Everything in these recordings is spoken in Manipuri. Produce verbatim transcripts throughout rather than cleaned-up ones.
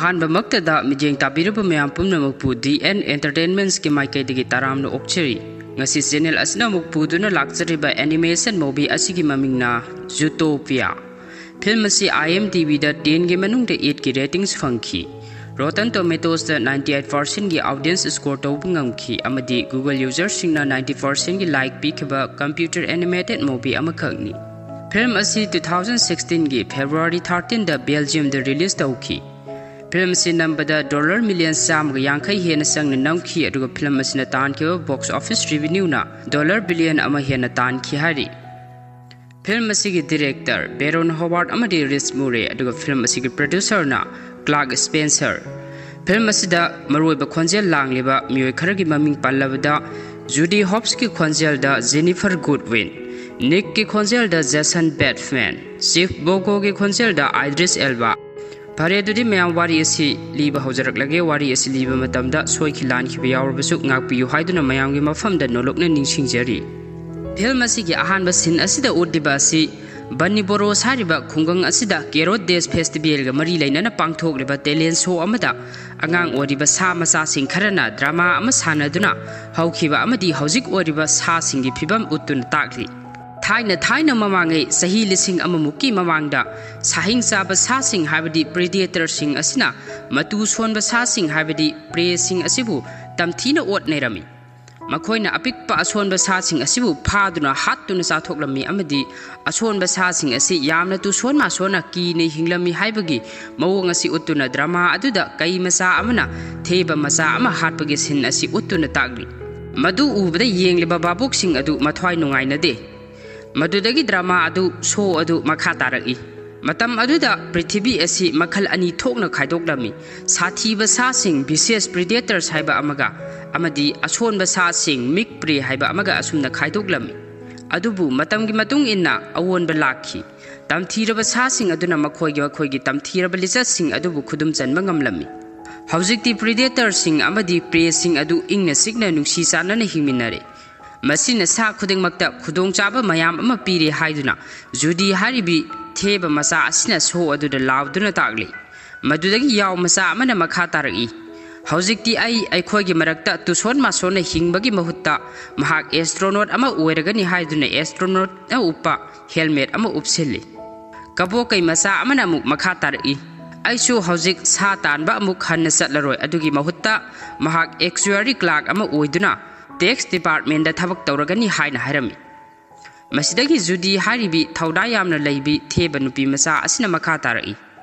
ꯑꯍꯥꯟꯕꯃꯛꯇꯗ ꯃꯤꯠꯌꯦꯡ ꯇꯥꯕꯤꯔꯕ ꯃꯌꯥꯝ ꯄꯨꯝꯅꯃꯛꯄꯨ ꯗꯤ ꯑꯦꯟ ꯑꯦꯟꯇꯔꯇꯦꯟꯃꯦꯟꯠꯁꯀꯤ ꯃꯥꯏꯀꯩꯗꯒꯤ ꯇꯔꯥꯝꯅ ꯑꯣꯛꯆꯔꯤ꯫ ꯉꯁꯤ ꯆꯦꯅꯦꯜ ꯑꯁꯤꯅ ꯑꯃꯨꯛ ꯄꯨꯗꯨꯅ ꯂꯥꯛꯆꯔꯤꯕ ꯑꯦꯅꯤꯃꯦꯁꯟ ꯃꯨꯚꯤ ꯑꯁꯤꯒꯤ ꯃꯃꯤꯡꯅ ꯖꯨꯇꯣꯄꯤꯌꯥ꯫ ꯐꯤꯂꯝ ꯑꯁꯤ ꯑꯥꯏ ꯑꯦꯝ ꯗꯤ ꯕꯤꯗ ꯇꯦꯟꯒꯤ ꯃꯅꯨꯡꯗ ꯑꯩꯠꯀꯤ ꯔꯦꯇꯤꯡꯁ ꯐꯪꯈꯤ꯫ ꯔꯣꯇꯟ ꯇꯣꯃꯦꯇꯣꯁꯇ ꯅꯥꯏꯟꯇꯤ ꯑꯩꯠ ꯄꯥꯔꯁꯦꯟꯒꯤ ꯑꯣꯗꯤꯌꯦꯟꯁ ꯁ꯭ꯀꯣꯔ ꯇꯧꯕ ꯉꯝꯈꯤ ꯑꯃꯗꯤ ꯒꯨꯒꯜ ꯌꯨꯖꯔꯁꯤꯡꯅ ꯅꯥꯏꯟꯇꯤ ꯄꯥꯔꯁꯦꯟꯒꯤ ꯂꯥꯏꯛ ꯄꯤꯈꯤꯕ ꯀꯝꯄ꯭ꯌꯨꯇꯔ ꯑꯦꯅꯤꯃꯦꯇꯦꯗ ꯃꯨꯚꯤ ꯑꯃꯈꯛꯅꯤ꯫ ꯐꯤꯂꯝ ꯑꯁꯤ ꯇꯨ ꯊꯥꯎꯖꯟ ꯁꯤꯛꯁꯇꯤꯟꯒꯤ ꯐꯦꯕ꯭ꯔꯨꯋꯥꯔꯤ ꯊꯥꯔꯇꯤꯟꯗ ꯕꯦꯜꯖꯤꯌꯝꯗ ꯔꯤꯂꯤꯖ ꯇꯧꯈꯤ꯫ ꯐꯤꯂꯝ ꯑꯁꯤ ꯅꯝꯕꯗ ꯗꯣꯂꯔ ꯃꯤꯂꯤꯌꯟ ꯆꯥꯝꯃꯒ ꯌꯥꯡꯈꯩ ꯍꯦꯟꯅ ꯆꯪꯅ ꯅꯝꯈꯤ, ꯑꯗꯨꯒ ꯐꯤꯂꯝ ꯑꯁꯤꯅ ꯇꯥꯟꯈꯤꯕ ꯕꯣꯛꯁ ꯑꯣꯐꯤꯁ ꯔꯤꯚꯤꯅ꯭ꯌꯨꯅ ꯗꯣꯂꯔ ꯕꯤꯂꯤꯌꯟ ꯑꯃ ꯍꯦꯟꯅ ꯇꯥꯟꯈꯤ ꯍꯥꯏꯔꯤ꯫ ꯐꯤꯂꯝ ꯑꯁꯤꯒꯤ ꯗꯤꯔꯦꯛꯇꯔ ꯕꯦꯔꯣꯟ ꯍꯣꯋꯥꯔꯗ ꯑꯃꯗꯤ ꯔꯤꯆ ꯃꯨꯔꯦ, ꯑꯗꯨꯒ ꯐꯤꯂꯝ ꯑꯁꯤꯒꯤ ꯄ꯭ꯔꯣꯗ꯭ꯌꯨꯁꯔꯅ ꯀ꯭ꯂꯥꯔꯛ ꯁ꯭ꯄꯦꯟꯁꯔ꯫ ꯐꯤꯂꯝ ꯑꯁꯤꯗ ꯃꯔꯨꯑꯣꯏꯕ ꯈꯣꯟꯖꯦꯜ ꯂꯥꯡꯂꯤꯕ ꯃꯤꯑꯣꯏ ꯈꯔꯒꯤ ꯃꯃꯤꯡ ꯄꯜꯂꯕꯗ, ꯖꯨꯗꯤ ꯍꯣꯞꯁꯀꯤ ꯈꯣꯟꯖꯦꯜꯗ ꯖꯦꯅꯤꯐꯔ ꯒꯨꯗꯋꯤꯟ, ꯅꯤꯛꯀꯤ ꯈꯣꯟꯖꯦꯜꯗ ꯖꯦꯁꯟ ꯕꯦꯠꯃꯦꯟ, ꯆꯤꯐ ꯕꯣꯒꯣꯒꯤ ꯈꯣꯟꯖꯦꯜꯗ ꯑꯥꯏꯗ꯭ꯔꯤꯁ ꯑꯦꯜꯕꯥ꯫ ꯐꯔꯦ, ꯑꯗꯨꯗꯤ ꯃꯌꯥꯝ ꯋꯥꯔꯤ ꯑꯁꯤ ꯂꯤꯕ ꯍꯧꯖꯔꯛꯂꯒꯦ꯫ ꯋꯥꯔꯤ ꯑꯁꯤ ꯂꯤꯕ ꯃꯇꯝꯗ ꯁꯣꯏꯈꯤ ꯂꯥꯟꯈꯤꯕ ꯌꯥꯎꯔꯕꯁꯨ ꯉꯥꯛꯄꯤꯌꯨ ꯍꯥꯏꯗꯨꯅ ꯃꯌꯥꯝꯒꯤ ꯃꯐꯝꯗ ꯅꯣꯂꯨꯛꯅ ꯅꯤꯡꯁꯤꯡꯖꯔꯤ꯫ ꯐꯤꯂꯝ ꯑꯁꯤꯒꯤ ꯑꯍꯥꯟꯕ ꯁꯤꯟ ꯑꯁꯤꯗ ꯎꯠꯂꯤꯕ ꯑꯁꯤ ꯕꯟꯅꯤ ꯕꯣꯔꯣꯁ ꯍꯥꯏꯔꯤꯕ ꯈꯨꯡꯒꯪ ꯑꯁꯤꯗ ꯀꯦꯔꯣꯠ ꯗꯦꯁ ꯐꯦꯁꯇꯤꯚꯦꯜꯒ ꯃꯔꯤ ꯂꯩꯅꯅ ꯄꯥꯡꯊꯣꯛꯂꯤꯕ ꯇꯦꯂꯦꯟ ꯁꯣ ꯑꯃꯗ ꯑꯉꯥꯡ ꯑꯣꯏꯔꯤꯕ ꯁꯥ ꯃꯆꯥꯁꯤꯡ ꯈꯔꯅ ꯗ꯭ꯔꯃꯥ ꯑꯃ ꯁꯥꯟꯅꯗꯨꯅ ꯍꯧꯈꯤꯕ ꯑꯃꯗꯤ ꯍꯧꯖꯤꯛ ꯑꯣꯏꯔꯤꯕ ꯁꯥꯁꯤꯡꯒꯤ ꯐꯤꯕꯝ ꯎꯠꯇꯨꯅ ꯇꯥꯛꯂꯤ꯫ ꯊꯥꯏꯅ ꯊꯥꯏꯅ ꯃꯃꯥꯡꯉꯩ, ꯆꯍꯤ ꯂꯤꯁꯤꯡ ꯑꯃꯃꯨꯛꯀꯤ ꯃꯃꯥꯡꯗ, ꯁꯥꯍꯤꯡ ꯆꯥꯕ ꯁꯥꯁꯤꯡ ꯍꯥꯏꯕꯗꯤ ꯄ꯭ꯔꯤꯗꯦꯇꯔꯁꯤꯡ ꯑꯁꯤꯅ ꯃꯇꯨ ꯁꯣꯟꯕ ꯁꯥꯁꯤꯡ ꯍꯥꯏꯕꯗꯤ ꯄ꯭ꯔꯦꯁꯤꯡ ꯑꯁꯤꯕꯨ ꯇꯝꯊꯤꯅ ꯑꯣꯠꯅꯔꯝꯃꯤ꯫ ꯃꯈꯣꯏꯅ ꯑꯄꯤꯛꯄ ꯑꯁꯣꯟꯕ ꯁꯥꯁꯤꯡ ꯑꯁꯤꯕꯨ ꯐꯥꯗꯨꯅ ꯍꯥꯠꯇꯨꯅ ꯆꯥꯊꯣꯛꯂꯝꯃꯤ ꯑꯃꯗꯤ ꯑꯁꯣꯟꯕ ꯁꯥꯁꯤꯡ ꯑꯁꯤ ꯌꯥꯝꯅ ꯇꯨꯁꯣꯟ ꯃꯥꯁꯣꯟꯅ ꯀꯤꯅ ꯍꯤꯡꯂꯝꯃꯤ ꯍꯥꯏꯕꯒꯤ ꯃꯑꯣꯡ ꯑꯁꯤ ꯎꯠꯇꯨꯅ ꯗ꯭ꯔꯃꯥ ꯑꯗꯨꯗ ꯀꯩ ꯃꯆꯥ ꯑꯃꯅ ꯊꯦꯕ ꯃꯆꯥ ꯑꯃ ꯍꯥꯠꯄꯒꯤ ꯁꯤꯟ ꯑꯁꯤ ꯎꯠꯇꯨꯅ ꯇꯥꯛꯂꯤ꯫ ꯃꯗꯨ ꯎꯕꯗ ꯌꯦꯡꯂꯤꯕ ꯚꯥꯕꯨꯛꯁꯤꯡ ꯑꯗꯨ ꯃꯊ꯭ꯋꯥꯏ ꯅꯨꯡꯉꯥꯏꯅꯗꯦ꯫ ꯃꯗꯨꯗꯒꯤ ꯗ꯭ꯔꯃꯥ ꯑꯗꯨ, ꯁꯣ ꯑꯗꯨ ꯃꯈꯥ ꯇꯥꯔꯛꯏ꯫ ꯃꯇꯝ ꯑꯗꯨꯗ ꯄ꯭ꯔꯤꯊꯤꯕꯤ ꯑꯁꯤ ꯃꯈꯜ ꯑꯅꯤ ꯊꯣꯛꯅ ꯈꯥꯏꯗꯣꯛꯂꯝꯃꯤ꯫ ꯁꯥꯊꯤꯕ ꯁꯥꯁꯤꯡ, ꯚꯤꯁꯤꯌꯁ ꯄ꯭ꯔꯤꯗꯦꯇꯔꯁ ꯍꯥꯏꯕ ꯑꯃꯒ, ꯑꯃꯗꯤ ꯑꯁꯣꯟꯕ ꯁꯥꯁꯤꯡ, ꯃꯤꯛ ꯄ꯭ꯔꯦ ꯍꯥꯏꯕ ꯑꯃꯒ ꯑꯁꯨꯝꯅ ꯈꯥꯏꯗꯣꯛꯂꯝꯃꯤ꯫ ꯑꯗꯨꯕꯨ ꯃꯇꯝꯒꯤ ꯃꯇꯨꯡ ꯏꯟꯅ ꯑꯑꯣꯟꯕ ꯂꯥꯛꯈꯤ꯫ ꯇꯝꯊꯤꯔꯕ ꯁꯥꯁꯤꯡ ꯑꯗꯨꯅ ꯃꯈꯣꯏꯒꯤ, ꯃꯈꯣꯏꯒꯤ ꯇꯝꯊꯤꯔꯕ ꯂꯤꯆꯠꯁꯤꯡ ꯑꯗꯨꯕꯨ ꯈꯨꯗꯨꯝ ꯆꯟꯕ ꯉꯝꯂꯝꯃꯤ꯫ ꯍꯧꯖꯤꯛꯇꯤ ꯄ꯭ꯔꯤꯗꯦꯇꯔꯁꯤꯡ ꯑꯃꯗꯤ ꯄ꯭ꯔꯦꯁꯤꯡ ꯑꯗꯨ ꯏꯪꯅ ꯆꯤꯛꯅ ꯅꯨꯡꯁꯤ ꯆꯥꯟꯅꯅ ꯍꯤꯡꯃꯤꯟꯅꯔꯦ꯫ ꯃꯁꯤꯅ ꯁꯥ ꯈꯨꯗꯤꯡꯃꯛꯇ ꯈꯨꯗꯣꯡꯆꯥꯕ ꯃꯌꯥꯝ ꯑꯃ ꯄꯤꯔꯦ ꯍꯥꯏꯗꯨꯅ ꯖꯨꯗꯤ ꯍꯥꯏꯔꯤꯕꯤ ꯊꯦꯕ ꯃꯆꯥ ꯑꯁꯤꯅ ꯁꯣ ꯑꯗꯨꯗ ꯂꯥꯎꯗꯨꯅ ꯇꯥꯛꯂꯤ꯫ ꯃꯗꯨꯗꯒꯤ ꯌꯥꯎ ꯃꯆꯥ ꯑꯃꯅ ꯃꯈꯥ ꯇꯥꯔꯛꯏ, "ꯍꯧꯖꯤꯛꯇꯤ ꯑꯩ ꯑꯩꯈꯣꯏꯒꯤ ꯃꯔꯛꯇ ꯇꯨꯁꯣꯟ ꯃꯥꯁꯣꯟꯅ ꯍꯤꯡꯕꯒꯤ ꯃꯍꯨꯠꯇ ꯃꯍꯥꯛ ꯑꯦꯁꯇ꯭ꯔꯣꯅꯣꯠ ꯑꯃ ꯑꯣꯏꯔꯒꯅꯤ" ꯍꯥꯏꯗꯨꯅ ꯑꯦꯁꯇ꯭ꯔꯣꯅꯣꯠꯅ ꯎꯞꯄ ꯍꯦꯜꯃꯦꯠ ꯑꯃ ꯎꯞꯁꯤꯜꯂꯤ꯫ ꯀꯕꯣꯀꯩ ꯃꯆꯥ ꯑꯃꯅ ꯑꯃꯨꯛ ꯃꯈꯥ ꯇꯥꯔꯛꯏ, "ꯑꯩꯁꯨ ꯍꯧꯖꯤꯛ ꯁꯥ ꯇꯥꯟꯕ ꯑꯃꯨꯛ ꯍꯟꯅ ꯆꯠꯂꯔꯣꯏ, ꯑꯗꯨꯒꯤ ꯃꯍꯨꯠꯇ ꯃꯍꯥꯛ ꯑꯦꯛꯆꯨꯋꯔꯤ ꯀ꯭ꯂꯥꯔꯛ ꯑꯃ ꯑꯣꯏꯗꯨꯅ ꯇꯦꯛꯁ ꯗꯤꯄꯥꯔꯠꯃꯦꯟꯗ ꯊꯕꯛ ꯇꯧꯔꯒꯅꯤ" ꯍꯥꯏꯅ ꯍꯥꯏꯔꯝꯃꯤ꯫ ꯃꯁꯤꯗꯒꯤ ꯖꯨꯗꯤ ꯍꯥꯏꯔꯤꯕꯤ ꯊꯧꯅꯥ ꯌꯥꯝꯅ ꯂꯩꯕꯤ ꯊꯦꯕ ꯅꯨꯄꯤ ꯃꯆꯥ ꯑꯁꯤꯅ ꯃꯈꯥ ꯇꯥꯔꯛꯏ,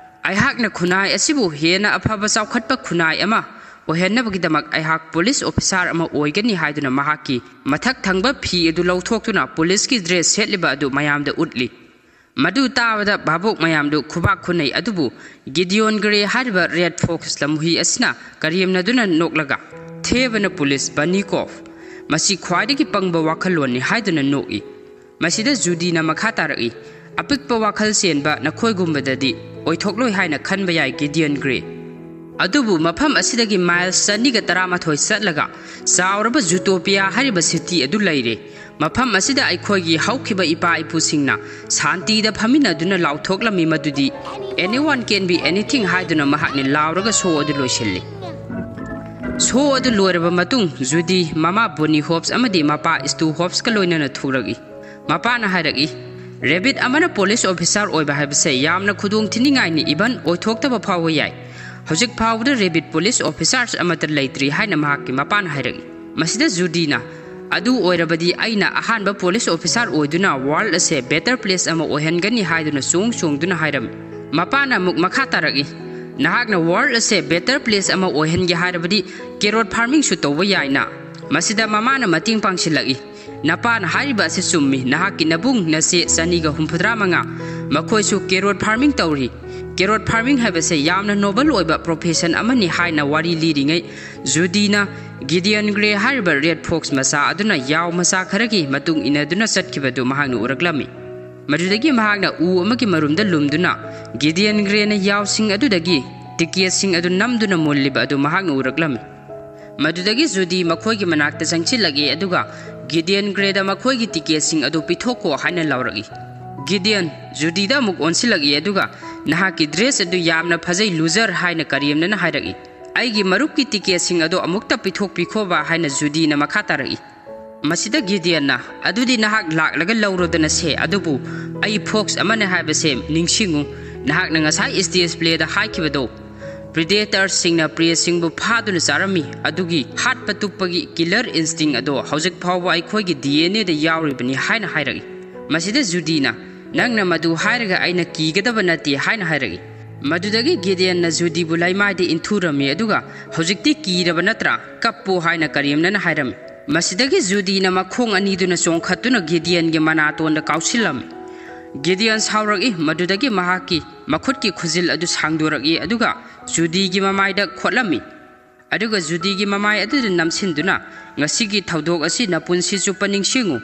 "ꯑꯩꯍꯥꯛꯅ ꯈꯨꯟꯅꯥꯏ ꯑꯁꯤꯕꯨ ꯍꯦꯟꯅ ꯑꯐꯕ ꯆꯥꯎꯈꯠꯄ ꯈꯨꯟꯅꯥꯏ ꯑꯃ ꯑꯣꯏꯍꯟꯅꯕꯒꯤꯗꯃꯛ ꯑꯩꯍꯥꯛ ꯄꯨꯂꯤꯁ ꯑꯣꯐꯤꯁꯥꯔ ꯑꯃ ꯑꯣꯏꯒꯅꯤ" ꯍꯥꯏꯗꯨꯅ ꯃꯍꯥꯛꯀꯤ ꯃꯊꯛ ꯊꯪꯕ ꯐꯤ ꯑꯗꯨ ꯂꯧꯊꯣꯛꯇꯨꯅ ꯄꯨꯂꯤꯁꯀꯤ ꯗ꯭ꯔꯦꯁ ꯁꯦꯠꯂꯤꯕ ꯑꯗꯨ ꯃꯌꯥꯝꯗ ꯎꯠꯂꯤ꯫ ꯃꯗꯨ ꯇꯥꯕꯗ ꯚꯥꯕꯣꯛ ꯃꯌꯥꯝꯗꯨ ꯈꯨꯕꯥꯛ ꯈꯨꯅꯩ, ꯑꯗꯨꯕꯨ ꯒꯤꯗꯤꯌꯣꯟ ꯒ꯭ꯔꯦ ꯍꯥꯏꯔꯤꯕ ꯔꯦꯗ ꯐꯣꯛꯁ ꯂꯝꯍꯨꯏ ꯑꯁꯤꯅ ꯀꯔꯦꯝꯅꯗꯨꯅ ꯅꯣꯛꯂꯒ, "ꯊꯦꯕꯅ ꯄꯨꯂꯤꯁ ꯕꯅꯤ ꯀꯣꯐ, ꯃꯁꯤ ꯈ꯭ꯋꯥꯏꯗꯒꯤ ꯄꯪꯕ ꯋꯥꯈꯜꯂꯣꯟꯅꯤ" ꯍꯥꯏꯗꯨꯅ ꯅꯣꯛꯏ꯫ ꯃꯁꯤꯗ ꯖꯨꯗꯤꯅ ꯃꯈꯥ ꯇꯥꯔꯛꯏ, "ꯑꯄꯤꯛꯄ ꯋꯥꯈꯜ ꯆꯦꯟꯕ ꯅꯈꯣꯏꯒꯨꯝꯕꯗꯗꯤ ꯑꯣꯏꯊꯣꯛꯂꯣꯏ ꯍꯥꯏꯅ ꯈꯟꯕ ꯌꯥꯏ, ꯒꯤꯗꯤꯌꯟ ꯒ꯭ꯔꯦ꯫ ꯑꯗꯨꯕꯨ ꯃꯐꯝ ꯑꯁꯤꯗꯒꯤ ꯃꯥꯏꯜꯁ ꯆꯅꯤꯒ ꯇꯔꯥꯃꯥꯊꯣꯏ ꯆꯠꯂꯒ ꯆꯥꯎꯔꯕ ꯖꯨꯇꯣꯄꯤꯌꯥ ꯍꯥꯏꯔꯤꯕ ꯁꯤꯇꯤ ꯑꯗꯨ ꯂꯩꯔꯦ꯫ ꯃꯐꯝ ꯑꯁꯤꯗ ꯑꯩꯈꯣꯏꯒꯤ ꯍꯧꯈꯤꯕ ꯏꯄꯥ ꯏꯄꯨꯁꯤꯡꯅ ꯁꯥꯟꯇꯤꯗ ꯐꯝꯃꯤꯟꯅꯗꯨꯅ ꯂꯥꯎꯊꯣꯛꯂꯝꯃꯤ ꯃꯗꯨꯗꯤ 'Anyone can be anything' ꯍꯥꯏꯗꯨꯅ ꯃꯍꯥꯛꯅ ꯂꯥꯎꯔꯒ ꯁꯣ ꯑꯗꯨ ꯂꯣꯏꯁꯤꯜꯂꯤ꯫ ꯁꯣ ꯑꯗꯨ ꯂꯣꯏꯔꯕ ꯃꯇꯨꯡ ꯖꯨꯗꯤ ꯃꯃꯥ ꯕꯣꯅꯤ ꯍꯣꯞꯁ ꯑꯃꯗꯤ ꯃꯄꯥ ꯏꯁꯇꯨ ꯍꯣꯞꯁꯀ ꯂꯣꯏꯅꯅ ꯊꯣꯛꯂꯛꯏ꯫ ꯃꯄꯥꯅ ꯍꯥꯏꯔꯛꯏ, "ꯔꯦꯕꯤꯠ ꯑꯃꯅ ꯄꯨꯂꯤꯁ ꯑꯣꯐꯤꯁꯥꯔ ꯑꯣꯏꯕ ꯍꯥꯏꯕꯁꯦ ꯌꯥꯝꯅ ꯈꯨꯗꯣꯡ ꯊꯤꯅꯤꯡꯉꯥꯏꯅꯤ, ꯏꯚꯟ ꯑꯣꯏꯊꯣꯛꯇꯕ ꯐꯥꯎꯕ ꯌꯥꯏ꯫ ꯍꯧꯖꯤꯛ ꯐꯥꯎꯕꯗ ꯔꯦꯕꯤꯠ ꯄꯨꯂꯤꯁ ꯑꯣꯐꯤꯁꯥꯔꯁ ꯑꯃꯠꯇ ꯂꯩꯇ꯭ꯔꯤ" ꯍꯥꯏꯅ ꯃꯍꯥꯛꯀꯤ ꯃꯄꯥꯅ ꯍꯥꯏꯔꯛꯏ꯫ ꯃꯁꯤꯗ ꯖꯨꯗꯤꯅ, "ꯑꯗꯨ ꯑꯣꯏꯔꯕꯗꯤ ꯑꯩꯅ ꯑꯍꯥꯟꯕ ꯄꯨꯂꯤꯁ ꯑꯣꯐꯤꯁꯥꯔ ꯑꯣꯏꯗꯨꯅ ꯋꯥꯔꯜ ꯑꯁꯦ ꯕꯦꯇꯔ ꯄ꯭ꯂꯦꯁ ꯑꯃ ꯑꯣꯏꯍꯟꯒꯅꯤ" ꯍꯥꯏꯗꯨꯅ ꯆꯣꯡ ꯆꯣꯡꯗꯨꯅ ꯍꯥꯏꯔꯝꯃꯤ꯫ ꯃꯄꯥꯅ ꯑꯃꯨꯛ ꯃꯈꯥ ꯇꯥꯔꯛꯏ, "ꯅꯍꯥꯛꯅ ꯋꯥꯔꯜ ꯑꯁꯦ ꯕꯦꯇꯔ ꯄ꯭ꯂꯦꯁ ꯑꯃ ꯑꯣꯏꯍꯟꯒꯦ ꯍꯥꯏꯔꯕꯗꯤ ꯀꯦꯔꯣꯠ ꯐꯥꯔꯃꯤꯡꯁꯨ ꯇꯧꯕ ꯌꯥꯏꯅ?" ꯃꯁꯤꯗ ꯃꯃꯥꯅ ꯃꯇꯦꯡ ꯄꯥꯡꯁꯤꯜꯂꯛꯏ, "ꯅꯄꯥꯅ ꯍꯥꯏꯔꯤꯕ ꯑꯁꯤ ꯆꯨꯝꯃꯤ꯫ ꯅꯍꯥꯛꯀꯤ ꯅꯕꯨꯡ ꯅꯆꯦ ꯆꯅꯤꯒ ꯍꯨꯝꯐꯨꯇꯔꯥ ꯃꯉꯥ, ꯃꯈꯣꯏꯁꯨ ꯀꯦꯔꯣꯠ ꯐꯥꯔꯃꯤꯡ ꯇꯧꯔꯤ꯫ ꯀꯦꯔꯣꯠ ꯐꯥꯔꯃꯤꯡ ꯍꯥꯏꯕꯁꯦ ꯌꯥꯝꯅ ꯅꯣꯕꯜ ꯑꯣꯏꯕ ꯄ꯭ꯔꯣꯐꯦꯁꯟ ꯑꯃꯅꯤ" ꯍꯥꯏꯅ ꯋꯥꯔꯤ ꯂꯤꯔꯤꯉꯩ, ꯖꯨꯗꯤꯅ ꯒꯤꯗꯤꯌꯟ ꯒ꯭ꯔꯦ ꯍꯥꯏꯔꯤꯕ ꯔꯦꯗ ꯐꯣꯛꯁ ꯃꯆꯥ ꯑꯗꯨꯅ ꯌꯥꯎ ꯃꯆꯥ ꯈꯔꯒꯤ ꯃꯇꯨꯡ ꯏꯟꯅꯗꯨꯅ ꯆꯠꯈꯤꯕꯗꯨ ꯃꯍꯥꯛꯅ ꯎꯔꯛꯂꯝꯃꯤ꯫ ꯃꯗꯨꯗꯒꯤ ꯃꯍꯥꯛꯅ ꯎ ꯑꯃꯒꯤ ꯃꯔꯨꯝꯗ ꯂꯨꯝꯗꯨꯅ ꯒꯤꯗꯤꯌꯟ ꯒ꯭ꯔꯦꯅ ꯌꯥꯎꯁꯤꯡ ꯑꯗꯨꯗꯒꯤ ꯇꯤꯀꯦꯠꯁꯤꯡ ꯑꯗꯨ ꯅꯝꯗꯨꯅ ꯃꯨꯜꯂꯤꯕ ꯑꯗꯨ ꯃꯍꯥꯛꯅ ꯎꯔꯛꯂꯝꯃꯤ꯫ ꯃꯗꯨꯗꯒꯤ ꯖꯨꯗꯤ ꯃꯈꯣꯏꯒꯤ ꯃꯅꯥꯛꯇ ꯆꯪꯁꯤꯜꯂꯛꯏ, ꯑꯗꯨꯒ ꯒꯤꯗꯤꯌꯟ ꯒ꯭ꯔꯦꯗ "ꯃꯈꯣꯏꯒꯤ ꯇꯤꯀꯦꯠꯁꯤꯡ ꯑꯗꯨ ꯄꯤꯊꯣꯛꯈꯣ" ꯍꯥꯏꯅ ꯂꯥꯎꯔꯛꯏ꯫ ꯒꯤꯗꯤꯌꯟ ꯖꯨꯗꯤꯗ ꯑꯃꯨꯛ ꯑꯣꯟꯁꯤꯜꯂꯛꯏ, ꯑꯗꯨꯒ "ꯅꯍꯥꯛꯀꯤ ꯗ꯭ꯔꯦꯁ ꯑꯗꯨ ꯌꯥꯝꯅ ꯐꯖꯩ, ꯂꯨꯖꯔ" ꯍꯥꯏꯅ ꯀꯔꯦꯝꯅꯅ ꯍꯥꯏꯔꯛꯏ꯫ "ꯑꯩꯒꯤ ꯃꯔꯨꯞꯀꯤ ꯇꯤꯀꯦꯠꯁꯤꯡ ꯑꯗꯣ ꯑꯃꯨꯛꯇ ꯄꯤꯊꯣꯛꯄꯤꯈꯣꯕ" ꯍꯥꯏꯅ ꯖꯨꯗꯤꯅ ꯃꯈꯥ ꯇꯥꯔꯛꯏ꯫ ꯃꯁꯤꯗ ꯒꯤꯗꯤꯌꯟꯅ, "ꯑꯗꯨꯗꯤ ꯅꯍꯥꯛ ꯂꯥꯛꯂꯒ ꯂꯧꯔꯣꯗꯅ ꯁꯦ, ꯑꯗꯨꯕꯨ ꯑꯩ ꯐꯣꯛꯁ ꯑꯃꯅꯦ ꯍꯥꯏꯕꯁꯦ ꯅꯤꯡꯁꯤꯡꯉꯨ, ꯅꯍꯥꯛꯅ ꯉꯁꯥꯏ ꯁ꯭ꯇꯦꯖ ꯄ꯭ꯂꯦꯗ ꯍꯥꯏꯈꯤꯕꯗꯣ, ꯄ꯭ꯔꯤꯗꯦꯇꯔꯁꯤꯡꯅ ꯄ꯭ꯔꯦꯁꯤꯡꯕꯨ ꯐꯥꯗꯨꯅ ꯆꯥꯔꯝꯃꯤ, ꯑꯗꯨꯒꯤ ꯍꯥꯠꯄ ꯇꯨꯞꯄꯒꯤ ꯀꯤꯂꯔ ꯏꯟꯁꯇꯤꯡ ꯑꯗꯣ ꯍꯧꯖꯤꯛ ꯐꯥꯎꯕ ꯑꯩꯈꯣꯏꯒꯤ ꯗꯤ ꯑꯦꯟ ꯑꯦꯗ ꯌꯥꯎꯔꯤꯕꯅꯤ" ꯍꯥꯏꯅ ꯍꯥꯏꯔꯛꯏ꯫ ꯃꯁꯤꯗ ꯖꯨꯗꯤꯅ, "ꯅꯪꯅ ꯃꯗꯨ ꯍꯥꯏꯔꯒ ꯑꯩꯅ ꯀꯤꯒꯗꯕ ꯅꯠꯇꯦ" ꯍꯥꯏꯅ ꯍꯥꯏꯔꯛꯏ꯫ ꯃꯗꯨꯗꯒꯤ ꯒꯤꯗꯤꯌꯟꯅ ꯖꯨꯗꯤꯕꯨ ꯂꯩꯃꯥꯏꯗ ꯏꯟꯊꯨꯔꯝꯃꯤ, ꯑꯗꯨꯒ "ꯍꯧꯖꯤꯛꯇꯤ ꯀꯤꯔꯕ ꯅꯠꯇ꯭ꯔꯥ? ꯀꯞꯄꯨ" ꯍꯥꯏꯅ ꯀꯔꯦꯝꯅꯅ ꯍꯥꯏꯔꯝꯃꯤ꯫ ꯃꯁꯤꯗꯒꯤ ꯖꯨꯗꯤꯅ ꯃꯈꯣꯡ ꯑꯅꯤꯗꯨꯅ ꯆꯣꯡꯈꯠꯇꯨꯅ ꯒꯤꯗꯤꯌꯟꯒꯤ ꯃꯅꯥꯇꯣꯟꯗ ꯀꯥꯎꯁꯤꯜꯂꯝꯃꯤ꯫ ꯒꯤꯗꯤꯌꯟ ꯁꯥꯎꯔꯛꯏ, ꯃꯗꯨꯗꯒꯤ ꯃꯍꯥꯛꯀꯤ ꯃꯈꯨꯠꯀꯤ ꯈꯨꯖꯤꯜ ꯑꯗꯨ ꯁꯥꯡꯗꯣꯔꯛꯏ, ꯑꯗꯨꯒ ꯖꯨꯗꯤꯒꯤ ꯃꯃꯥꯏꯗ ꯈꯣꯠꯂꯝꯃꯤ꯫ ꯑꯗꯨꯒ ꯖꯨꯗꯤꯒꯤ ꯃꯃꯥꯏ ꯑꯗꯨꯗ ꯅꯝꯁꯤꯟꯗꯨꯅ, "ꯉꯁꯤꯒꯤ ꯊꯧꯗꯣꯛ ꯑꯁꯤ ꯅꯄꯨꯟꯁꯤ ꯆꯨꯞꯄ ꯅꯤꯡꯁꯤꯡꯉꯨ꯫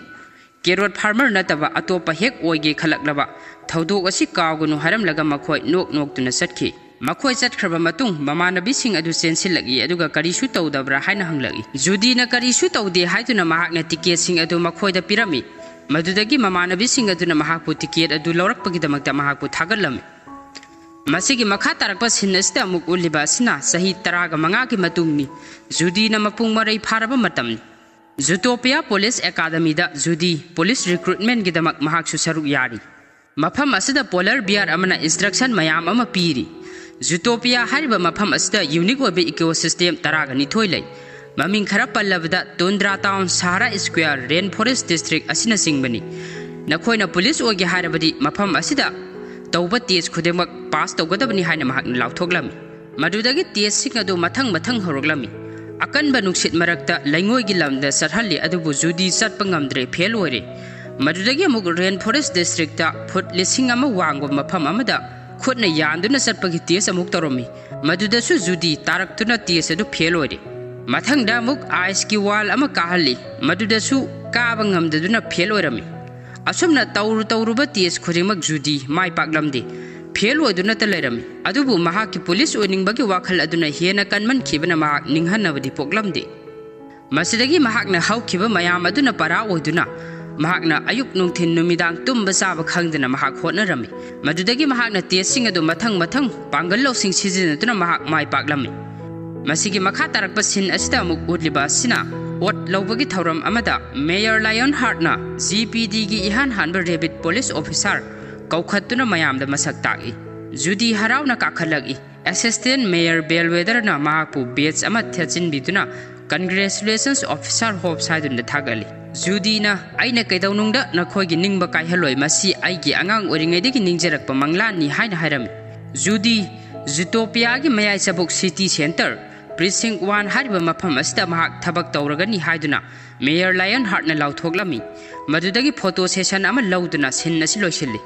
ꯀꯦꯔꯣꯠ ꯐꯥꯔꯃꯔ ꯅꯠꯇꯕ ꯑꯇꯣꯞꯄ ꯍꯦꯛ ꯑꯣꯏꯒꯦ ꯈꯜꯂꯛꯂꯕ꯫ ꯊꯧꯗꯣꯛ ꯑꯁꯤ ꯀꯥꯎꯒꯅꯨ" ꯍꯥꯏꯔꯝꯂꯒ ꯃꯈꯣꯏ ꯅꯣꯛ ꯅꯣꯛꯇꯨꯅ ꯆꯠꯈꯤ꯫ ꯃꯈꯣꯏ ꯆꯠꯈ꯭ꯔꯕ ꯃꯇꯨꯡ ꯃꯃꯥꯟꯅꯕꯤꯁꯤꯡ ꯑꯗꯨ ꯆꯦꯟꯁꯤꯜꯂꯛꯏ, ꯑꯗꯨꯒ "ꯀꯔꯤꯁꯨ ꯇꯧꯗꯕ꯭ꯔꯥ?" ꯍꯥꯏꯅ ꯍꯪꯂꯛꯏ꯫ ꯖꯨꯗꯤꯅ "ꯀꯔꯤꯁꯨ ꯇꯧꯗꯦ" ꯍꯥꯏꯗꯨꯅ ꯃꯍꯥꯛꯅ ꯇꯤꯀꯦꯠꯁꯤꯡ ꯑꯗꯨ ꯃꯈꯣꯏꯗ ꯄꯤꯔꯝꯃꯤ꯫ ꯃꯗꯨꯗꯒꯤ ꯃꯃꯥꯟꯅꯕꯤꯁꯤꯡ ꯑꯗꯨꯅ ꯃꯍꯥꯛꯄꯨ ꯇꯤꯀꯦꯠ ꯑꯗꯨ ꯂꯧꯔꯛꯄꯒꯤꯗꯃꯛꯇ ꯃꯍꯥꯛꯄꯨ ꯊꯥꯒꯠꯂꯝꯃꯤ꯫ ꯃꯁꯤꯒꯤ ꯃꯈꯥ ꯇꯥꯔꯛꯄ ꯁꯤꯟ ꯑꯁꯤꯗ ꯑꯃꯨꯛ ꯎꯠꯂꯤꯕ ꯑꯁꯤꯅ ꯆꯍꯤ ꯇꯔꯥꯒ ꯃꯉꯥꯒꯤ ꯃꯇꯨꯡꯅꯤ꯫ ꯖꯨꯗꯤꯅ ꯃꯄꯨꯡ ꯃꯔꯩ ꯐꯥꯔꯕ ꯃꯇꯝꯅꯤ꯫ ꯖꯨꯇꯣꯄꯤꯌꯥ ꯄꯨꯂꯤꯁ ꯑꯦꯀꯥꯗꯃꯤꯗ ꯖꯨꯗꯤ ꯄꯨꯂꯤꯁ ꯔꯤꯀ꯭ꯔꯨꯠꯃꯦꯟꯒꯤꯗꯃꯛ ꯃꯍꯥꯛꯁꯨ ꯁꯔꯨꯛ ꯌꯥꯔꯤ꯫ ꯃꯐꯝ ꯑꯁꯤꯗ ꯄꯣꯂꯔ ꯕꯤꯌꯥꯔ ꯑꯃꯅ ꯏꯟꯁꯇ꯭ꯔꯛꯁꯟ ꯃꯌꯥꯝ ꯑꯃ ꯄꯤꯔꯤ꯫ ꯖꯨꯇꯣꯄꯤꯌꯥ ꯍꯥꯏꯔꯤꯕ ꯃꯐꯝ ꯑꯁꯤꯗ ꯌꯨꯅꯤꯛ ꯑꯣꯏꯕ ꯏꯀꯣ ꯁꯤꯁꯇꯦꯝ ꯇꯔꯥꯒ ꯅꯤꯊꯣꯏ ꯂꯩ꯫ ꯃꯃꯤꯡ ꯈꯔ ꯄꯜꯂꯕꯗ ꯇꯨꯟꯗ꯭ꯔꯥ ꯇꯥꯎꯟ, ꯁꯍꯥꯔꯥ ꯁ꯭ꯀ꯭ꯋꯦꯌꯔ, ꯔꯦꯟ ꯐꯣꯔꯦꯁ ꯗꯤꯁꯇ꯭ꯔꯤꯛ ꯑꯁꯤꯅꯆꯤꯡꯕꯅꯤ꯫ ꯅꯈꯣꯏꯅ ꯄꯨꯂꯤꯁ ꯑꯣꯏꯒꯦ ꯍꯥꯏꯔꯕꯗꯤ ꯃꯐꯝ ꯑꯁꯤꯗ ꯇꯧꯕ ꯇꯦꯁ ꯈꯨꯗꯤꯡꯃꯛ ꯄꯥꯁ ꯇꯧꯒꯗꯕꯅꯤ ꯍꯥꯏꯅ ꯃꯍꯥꯛꯅ ꯂꯥꯎꯊꯣꯛꯂꯝꯃꯤ꯫ ꯃꯗꯨꯗꯒꯤ ꯇꯦꯁꯁꯤꯡ ꯑꯗꯨ ꯃꯊꯪ ꯃꯊꯪ ꯍꯧꯔꯛꯂꯝꯃꯤ꯫ ꯑꯀꯟꯕ ꯅꯨꯡꯁꯤꯠ ꯃꯔꯛꯇ ꯂꯩꯉꯣꯏꯒꯤ ꯂꯝꯗ ꯆꯠꯍꯜꯂꯤ, ꯑꯗꯨꯕꯨ ꯖꯨꯗꯤ ꯆꯠꯄ ꯉꯝꯗ꯭ꯔꯦ, ꯐꯦꯜ ꯑꯣꯏꯔꯦ꯫ ꯃꯗꯨꯗꯒꯤ ꯑꯃꯨꯛ ꯔꯦꯟ ꯐꯣꯔꯦꯁ ꯗꯤꯁꯇ꯭ꯔꯤꯛꯇ ꯐꯨꯠ ꯂꯤꯁꯤꯡ ꯑꯃ ꯋꯥꯡꯕ ꯃꯐꯝ ꯑꯃꯗ ꯈꯨꯠꯅ ꯌꯥꯟꯗꯨꯅ ꯆꯠꯄꯒꯤ ꯇꯦꯁ ꯑꯃꯨꯛ ꯇꯧꯔꯝꯃꯤ꯫ ꯃꯗꯨꯗꯁꯨ ꯖꯨꯗꯤ ꯇꯥꯔꯛꯇꯨꯅ ꯇꯦꯁ ꯑꯗꯨ ꯐꯦꯜ ꯑꯣꯏꯔꯦ꯫ ꯃꯊꯪꯗ ꯑꯃꯨꯛ ꯑꯥꯏꯁꯀꯤ ꯋꯥꯜ ꯑꯃ ꯀꯥꯍꯜꯂꯤ, ꯃꯗꯨꯗꯁꯨ ꯀꯥꯕ ꯉꯝꯗꯗꯨꯅ ꯐꯦꯜ ꯑꯣꯏꯔꯝꯃꯤ꯫ ꯑꯁꯨꯝꯅ ꯇꯧꯔꯨ ꯇꯧꯔꯨꯕ ꯇꯦꯁ ꯈꯨꯗꯤꯡꯃꯛ ꯖꯨꯗꯤ ꯃꯥꯏ ꯄꯥꯛꯂꯝꯗꯦ, ꯐꯦꯜ ꯑꯣꯏꯗꯨꯅꯇ ꯂꯩꯔꯝꯃꯤ꯫ ꯑꯗꯨꯕꯨ ꯃꯍꯥꯛꯀꯤ ꯄꯨꯂꯤꯁ ꯑꯣꯏꯅꯤꯡꯕꯒꯤ ꯋꯥꯈꯜ ꯑꯗꯨꯅ ꯍꯦꯟꯅ ꯀꯟꯃꯟꯈꯤꯕꯅ ꯃꯍꯥꯛ ꯅꯤꯡꯍꯟꯅꯕꯗꯤ ꯄꯣꯛꯂꯝꯗꯦ꯫ ꯃꯁꯤꯗꯒꯤ ꯃꯍꯥꯛꯅ ꯍꯧꯈꯤꯕ ꯃꯌꯥꯝ ꯑꯗꯨꯅ ꯄꯔꯥ ꯑꯣꯏꯗꯨꯅ ꯃꯍꯥꯛꯅ ꯑꯌꯨꯛ ꯅꯨꯡꯊꯤꯟ ꯅꯨꯃꯤꯗꯥꯡ ꯇꯨꯝꯕ ꯆꯥꯕ ꯈꯪꯗꯅ ꯃꯍꯥꯛ ꯍꯣꯠꯅꯔꯝꯃꯤ꯫ ꯃꯗꯨꯗꯒꯤ ꯃꯍꯥꯛꯅ ꯇꯦꯁꯁꯤꯡ ꯑꯗꯨ ꯃꯊꯪ ꯃꯊꯪ ꯄꯥꯡꯒꯜ ꯂꯧꯁꯤꯡ ꯁꯤꯖꯤꯟꯅꯗꯨꯅ ꯃꯍꯥꯛ ꯃꯥꯏ ꯄꯥꯛꯂꯝꯃꯤ꯫ ꯃꯁꯤꯒꯤ ꯃꯈꯥ ꯇꯥꯔꯛꯄ ꯁꯤꯟ ꯑꯁꯤꯗ ꯑꯃꯨꯛ ꯎꯠꯂꯤꯕ ꯑꯁꯤꯅ ꯑꯣꯠ ꯂꯧꯕꯒꯤ ꯊꯧꯔꯝ ꯑꯃꯗ ꯃꯦꯌꯔ ꯂꯥꯏꯑꯣꯟ ꯍꯥꯔꯠꯅ ꯖꯤ ꯄꯤ ꯗꯤꯒꯤ ꯏꯍꯥꯟ ꯍꯥꯟꯕ ꯔꯦꯕꯤꯠ ꯄꯨꯂꯤꯁ ꯑꯣꯐꯤꯁꯥꯔ ꯀꯧꯈꯠꯇꯨꯅ ꯃꯌꯥꯝꯗ ꯃꯁꯛ ꯇꯥꯛꯏ꯫ ꯖꯨꯗꯤ ꯍꯔꯥꯎꯅ ꯀꯥꯈꯠꯂꯛꯏ꯫ ꯑꯦꯁꯤꯁꯇꯦꯟ ꯃꯦꯌꯔ ꯕꯦꯜꯋꯦꯗꯔꯅ ꯃꯍꯥꯛꯄꯨ ꯕꯦꯖ ꯑꯃ ꯊꯦꯠꯆꯤꯟꯕꯤꯗꯨꯅ "Congratulations, Officer Hobbs" ꯍꯥꯏꯗꯨꯅ ꯊꯥꯒꯠꯂꯤ꯫ ꯖꯨꯗꯤꯅ, "ꯑꯩꯅ ꯀꯩꯗꯧꯅꯨꯡꯗ ꯅꯈꯣꯏꯒꯤ ꯅꯤꯡꯕ ꯀꯥꯏꯍꯜꯂꯣꯏ, ꯃꯁꯤ ꯑꯩꯒꯤ ꯑꯉꯥꯡ ꯑꯣꯏꯔꯤꯉꯩꯗꯒꯤ ꯅꯤꯡꯖꯔꯛꯄ ꯃꯪꯂꯥꯟꯅꯤ" ꯍꯥꯏꯅ ꯍꯥꯏꯔꯝꯃꯤ꯫ ꯖꯨꯗꯤ, ꯖꯨꯇꯣꯄꯤꯌꯥꯒꯤ ꯃꯌꯥꯏ ꯆꯕꯨꯛ ꯁꯤꯇꯤ ꯁꯦꯟꯇꯔ, ꯄ꯭ꯔꯤꯁꯤꯡ ꯋꯥꯟ ꯍꯥꯏꯔꯤꯕ ꯃꯐꯝ ꯑꯁꯤꯗ ꯃꯍꯥꯛ ꯊꯕꯛ ꯇꯧꯔꯒꯅꯤ ꯍꯥꯏꯗꯨꯅ ꯃꯦꯌꯔ ꯂꯥꯏꯑꯣꯟ ꯍꯥꯔꯠꯅ ꯂꯥꯎꯊꯣꯛꯂꯝꯃꯤ꯫ ꯃꯗꯨꯗꯒꯤ ꯐꯣꯇꯣ ꯁꯦꯁꯟ ꯑꯃ ꯂꯧꯗꯨꯅ ꯁꯤꯟ ꯑꯁꯤ ꯂꯣꯏꯁꯤꯜꯂꯤ꯫